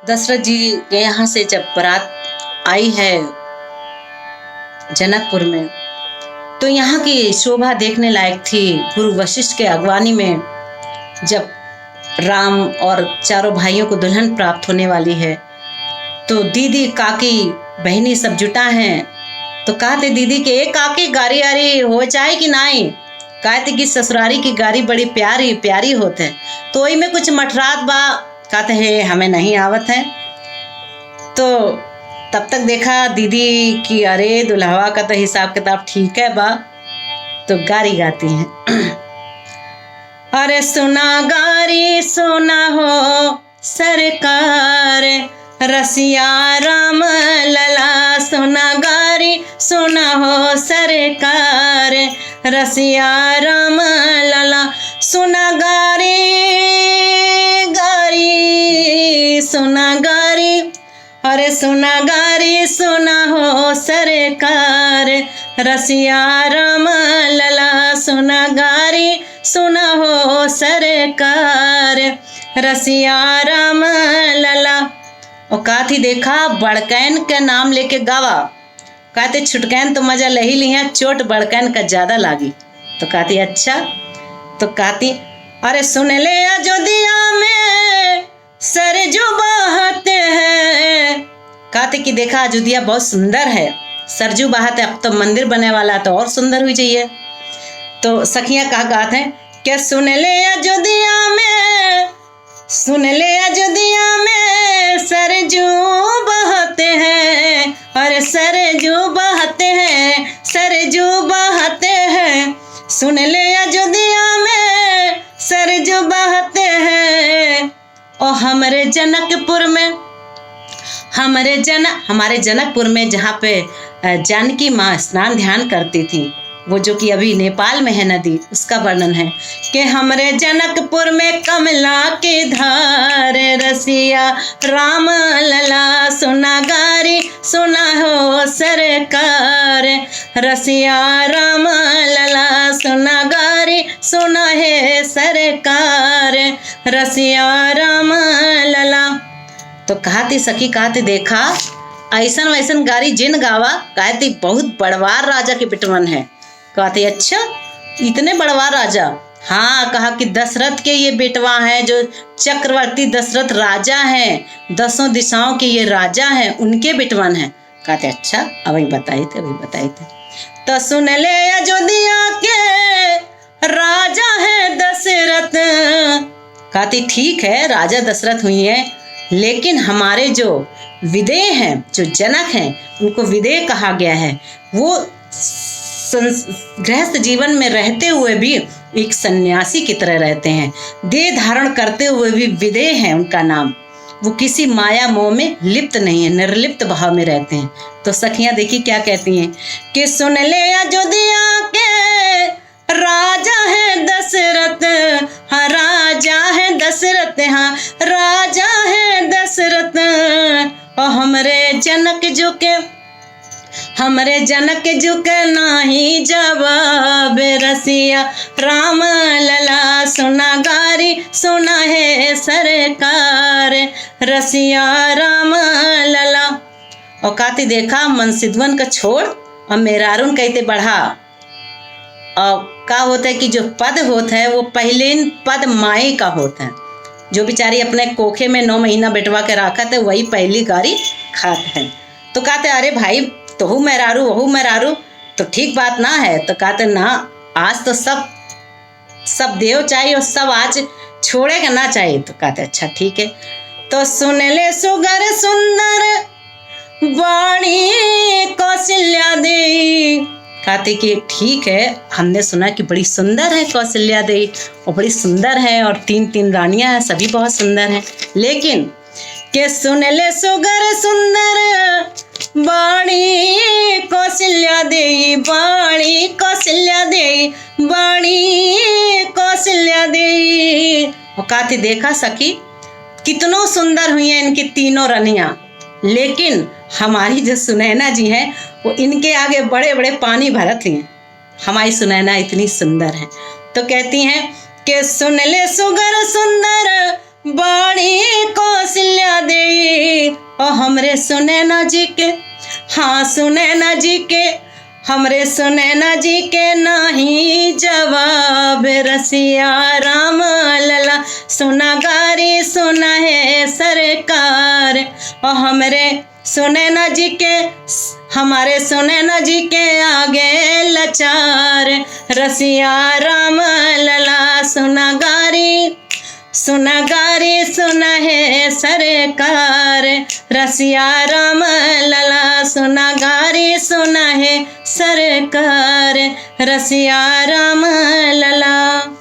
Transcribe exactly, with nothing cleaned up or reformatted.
दशरथ जी के यहाँ से जब बारात आई है जनकपुर में, तो यहाँ की शोभा देखने लायक थी। गुरु वशिष्ठ के अगवानी में जब राम और चारों भाइयों को दुल्हन प्राप्त होने वाली है, तो दीदी, काकी, बहिनी सब जुटा हैं। तो कहते दीदी के, "ए काकी, गारी आरी हो जाए कि नाई?" कहते कि ससुरारी की गारी बड़ी प्यारी, प्यारी होत है। तो वही में कुछ मठरात बा, कहते, "हे, हमें नहीं आवत है।" तो तब तक देखा दीदी कि अरे, दुल्हवा का तो हिसाब किताब ठीक है बा, तो गारी गाती हैं। अरे सुना गारी सुना हो सरकार, रसिया राम लला सुना गारी सुना हो सरकार, रसिया राम लला सुना गारी, गारी सुना गारी। अरे सुना गारी सुना हो सरकार, रसिया राम लला सुना गारी सुना हो सरकार, रसिया राम लला। और काथी देखा, बड़कैन के नाम लेके गावा, कहते छुटकैन तो मजा ले ही लिया, चोट बड़कैन का ज्यादा लागी। तो कहती अच्छा, तो कहती, अरे सुन ले अयोध्या में सरजू बहत है। कहते कि देखा अयोध्या बहुत सुंदर है, सरजू बहत है, अब तो मंदिर बने वाला है तो और सुंदर हुई जाइए। तो सखियां कहा गात हैं कि सुन ले अयोध्या में, सुन ले अयोध्या में सरजू बहत है, अरे सरजू बहत है, सरजू बहत है, सुन ले अयोध्या में सरजू बहत है। और हमरे जनकपुर में, हमरे जन-, हमारे जनकपुर में जहाँ पे, अ, जानकी माँ स्नान ध्यान करती थी, वो जो कि अभी नेपाल में है नदी, उसका वर्णन है कि हमरे जनकपुर में कमला के धार, रसिया राम लला सुना गारी सुना हो सरकार, रसिया राम लला सुना गारी सुना है सरकार, रसिया राम लला। तो कहती सखी, कहती देखा, ऐसन वैसन गारी जिन गावा, कहती बहुत बड़वार राजा के बिटवन है। कहती अच्छा, इतने बड़वार राजा? हाँ, कहा कि दशरथ के ये बेटवा हैं, जो चक्रवर्ती दशरथ राजा हैं, दसों दिशाओं के ये राजा हैं, उनके बिटवन हैं। कहते अच्छा, अबही बताइत है, अबही बताइत है। तो सुन ले अयोध्या के राजा है दशरथ। कहती ठीक है, राजा दशरथ हुई हैं, लेकिन हमारे जो विदेह हैं, जो जनक हैं, उनको विदेह कहा गया है। वो संस-, गृहस्थ जीवन में रहते हुए भी एक सन्यासी की तरह रहते हैं, देह धारण करते हुए भी विदेह है उनका नाम। वो किसी माया मोह में लिप्त नहीं है, निर्लिप्त भाव में रहते हैं। तो सखियां देखी क्या कहती हैं कि सुन ले अयोध्या के राजा है दशरथ, हाँ राजा है दशरथ, हाँ राजा है दशरथ। और हमरे जनक जो के, हमरे जनक जो के नाही जवाब, रसिया राम लला सुना गारी सुना है सरकार, रसिया राम लला। और काती देखा, मनसिधवन का छोड़ और मेहरारून कहते बढ़ा। और का होत है कि जो पद होत है, वो पहिलेन पद माई का होत है। जो बिचारी अपने कोखे में नौ महीना बेटवा के राखत है, वही पहिली गारी खात है। तो कहते, "अरे भाई, तोहू मेहरारू, वहू मेहरारू, तो ठीक बात ना है।" तो कहते, "ना, आज तो सब, सब देव चाहिए और सब आज छोड़े के ना चाहिए।" तो कहते, "अच्छा, ठीक है।" तो सुन ले सुगर सुंदर बाणी कौशल्या देई। कहते कि ठीक है, हमने सुना कि बड़ी सुंदर है कौशल्या देई, वो बड़ी सुंदर है और तीन, तीन रानियां हैं, सभी बहुत सुंदर हैं, लेकिन के सुन ले सुगर सुंदर बाणी कौशल्या देई, बाणी कौशल्या देई, बाणी कौशल्या देई। और कहते, देखा सखी, कितनो सुंदर हुई हैं इनकी तीनों रनियां, लेकिन हमारी जो सुनैना जी हैं, वो इनके आगे बड़े बड़े पानी भरत हैं। हमारी सुनैना इतनी सुंदर है। तो कहती हैं कि सुन ले सुगर सुंदर बाणी कौशल्या देई, ओ हमरे सुनैना जी के, हाँ सुनैना जी के, हमरे सुनैना जी के नाही जवाब। रसिया राम लला सुना गारी सुना है सरकार। ओ हमरे सुनैना जी के, हमारे सुनैना जी के आगे लाचार। रसिया राम लला सुना गारी, सुना गारी सुना है सरकार। रसिया राम लला सुना गारी सुना है सरकार। रसिया राम लला।